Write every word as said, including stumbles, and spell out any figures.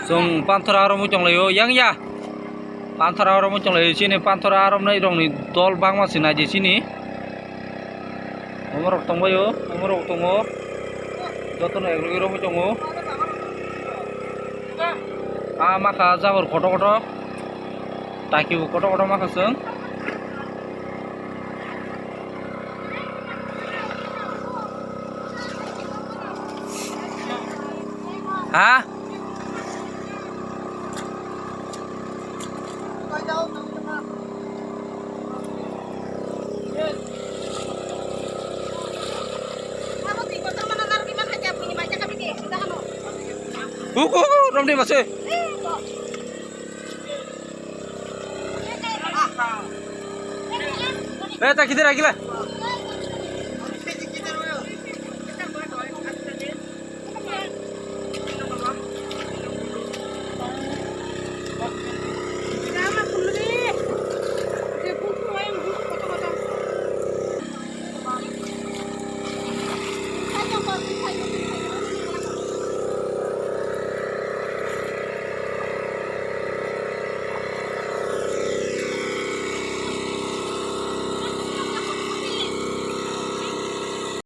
Chwng panthor aromwi tonglaio, yang ya. Panthor aromwi tonglaio, chini panthor aromnai rokni dol bangma se naidi chini. Omorok tongbaio, omorok tongo. Jotono ekrogwi romwi tongo. Ah, makha jabor kotor kotor. Taki bo kotor kotor makha chwng. Ha? Huku, romni masih. Eh, tak kita lagi lah.